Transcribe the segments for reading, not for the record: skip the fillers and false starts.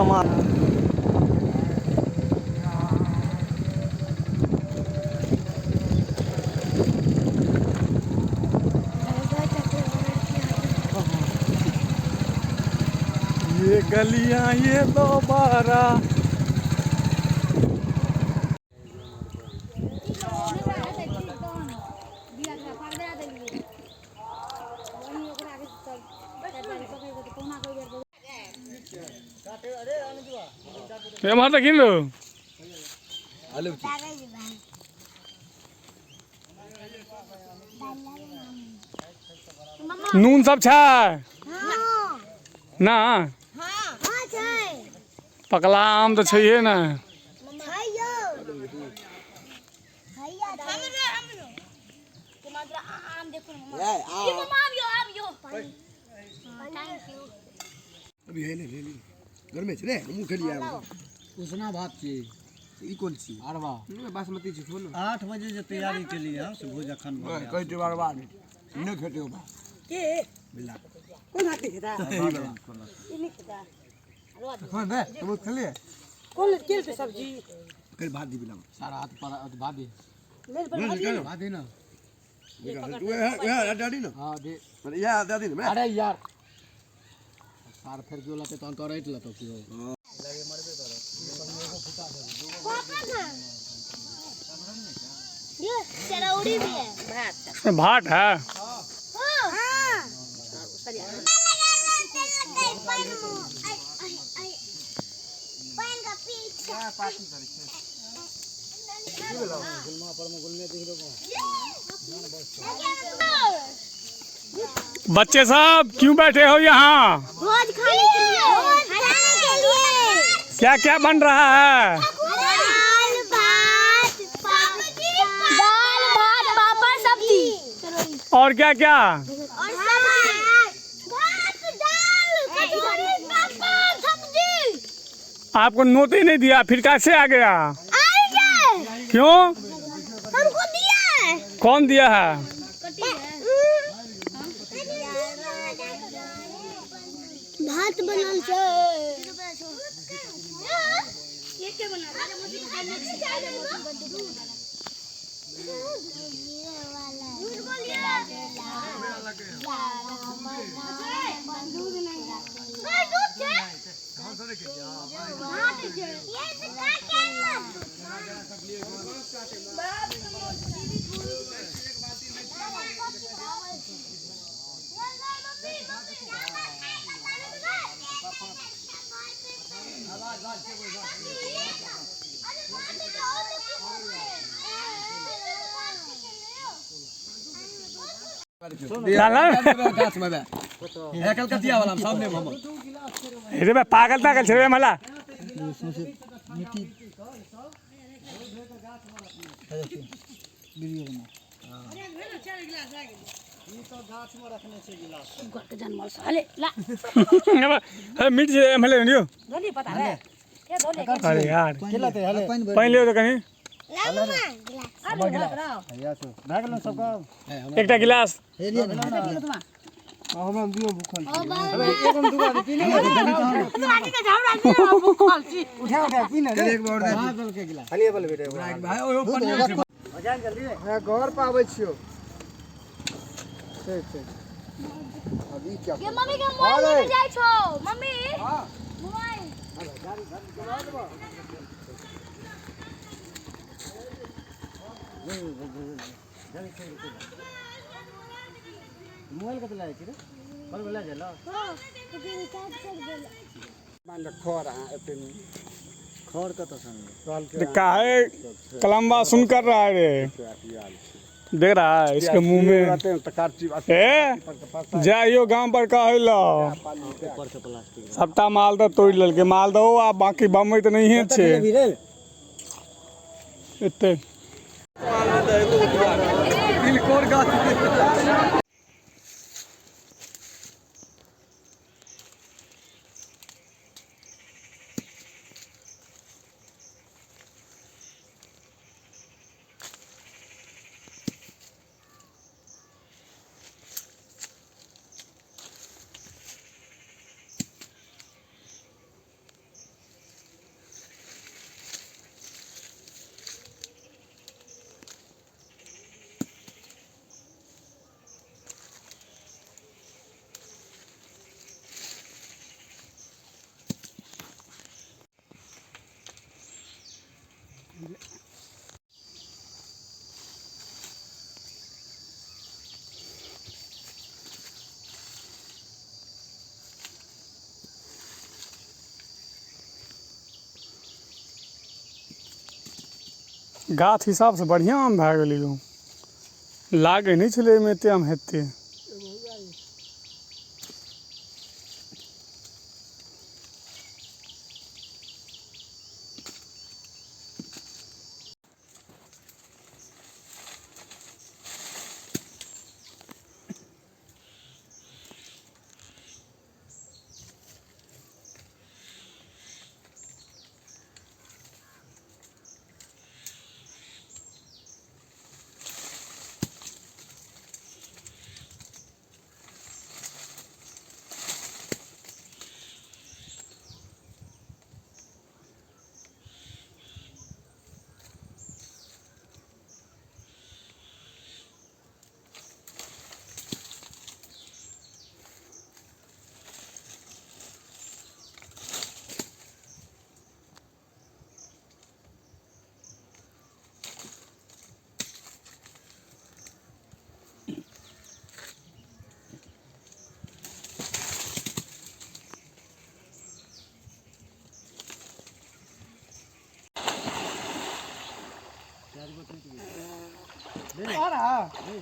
सामान। ये गलियां ये दोबारा। एम्हर देखी ने। नून सब छै ना? पकला आम तऽ छैहे ने। अभी है नहीं ले गर्मे छै रे, हमहूँ खेलियै। उसना भात छी। ई कोन छी? अरबा बासमती छी, खोल। 8 बजे जे तैयारी केलियै हँ से भोज अखन भऽ गेल। कहै छै बर्बाद नहि खेतै ओ भात। के कोन हाथी खेता? ई नहि खेता। हँ, नहि तुम खेलियै? कोन केल के सब्जी? कनि भात दी बिना। सारा हाथ पर भात दे। मेरे पर भात दे। भात दे ना। उएह उएह दादी ने। हाँ, दे। मने इएह दादी ने। अरे यार, सार फेर केओ लेतै तहन तोरा राखि लेतौ केओ। ये चरौड़ी भी है। इसमें भात है। हाँ। बच्चे सब क्यों बैठे हो यहाँ? भोज खाने के लिए। भोज खाने के लिए। क्या क्या बन रहा है? दाल भात पापड़, दाल भात पापड़ सब्जी। और क्या क्या? और सब्जी, भात दाल कचौड़ी पापड़ सब्जी। आपको नोट ही नहीं दिया, फिर कैसे आ गया? आ गए। क्यों? हमको दिया है। कौन दिया है? भात बनल छै। डाला। गाछ में हे कलकतिया वाला सामने में हमर। रे बे, पागल तागल छै रे मला। हे मिट जे एमले लियो। धोली पता रे के धोले। अरे यार, पानि लियो तऽ कनि। एकटा गिलास। एक बार दे भाई, ओहो पन्नी छै। घर पर आबै छियौ। ठीक ठीक, अभी क्या? ये मम्मी के मोबाइल लेके जाइ छौ मम्मी, मोबाइल। मोबाइल कतऽ लए जाइ छी रे? घर पर लए जाइ हां, रिचार्ज कर देला। मान खर अहाँ एते खर कतऽ सँ? काहे कलम्बा सुन कर रहा है रे? देख रहा है इसके मुंह में। ए जाइयो गांव पर कहै लो सबटा माल तऽ तोड़ि लेलकै। मालदहो आ बाकी बम्बई तऽ नहिए छै एते। तिलकोर गाछ। गाछ हिसाबसँ बढ़िआँ आम भए गेलै यौ। लागै नहि छलै एहिमे एते आम हेतै।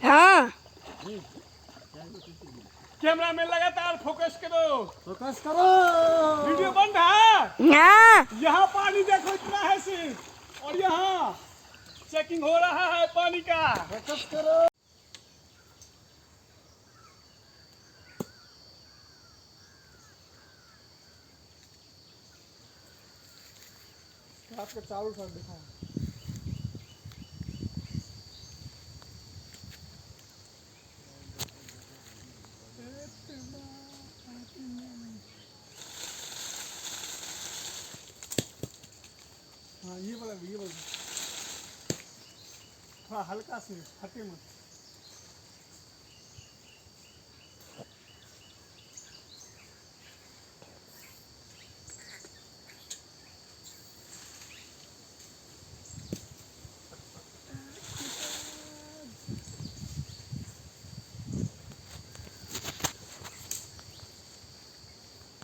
हाँ। कैमरा में लगातार फोकस करो, फोकस करो। वीडियो बंद है। हाँ। यहाँ पानी देखो इतना है सिर्फ, और यहाँ चेकिंग हो रहा है पानी का। फोकस करो। आपके चारों तरफ दिखाओ। हाँ ये वाला, ये वाला थोड़ा हल्का से, फटे मत।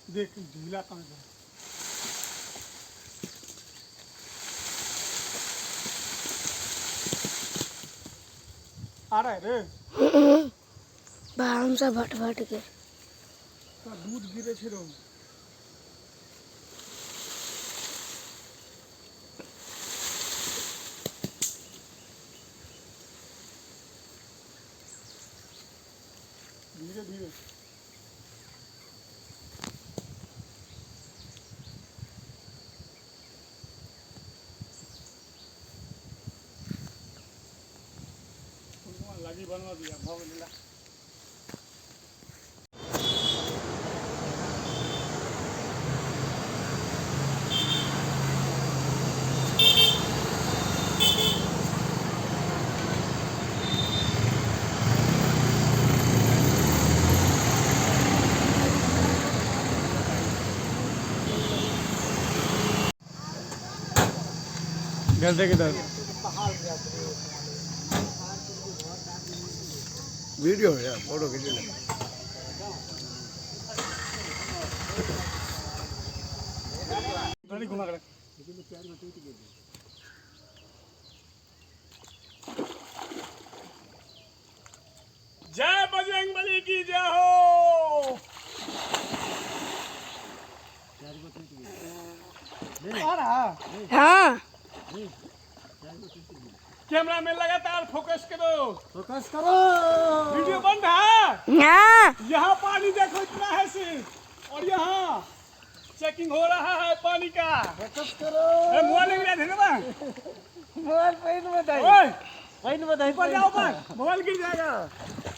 देख झूला कहाँ गया। आ रहा है रे। बाहर से भट भट के तोरा दूध गिरे छै रौ। धीरे धीरे। लगी बनवा दिया भऽ गेलै। घर देख इधर वीडियो है यार, फोटो खींच ले। गाड़ी घुमा कर। जय बजरंगबली की जय हो। हाँ। कैमरा में लगातार फोकस करो, फोकस करो। वीडियो बंद है। हाँ। यहाँ पानी देखो इतना है सिर्फ, और यहाँ चेकिंग हो रहा है पानी का। फोकस करो। अरे मोबाइल नहीं गिरा देना। मोबाइल पैन में दे, ओए पैन में दे, ऊपर जाओ, ऊपर मोबाइल गिर जाएगा।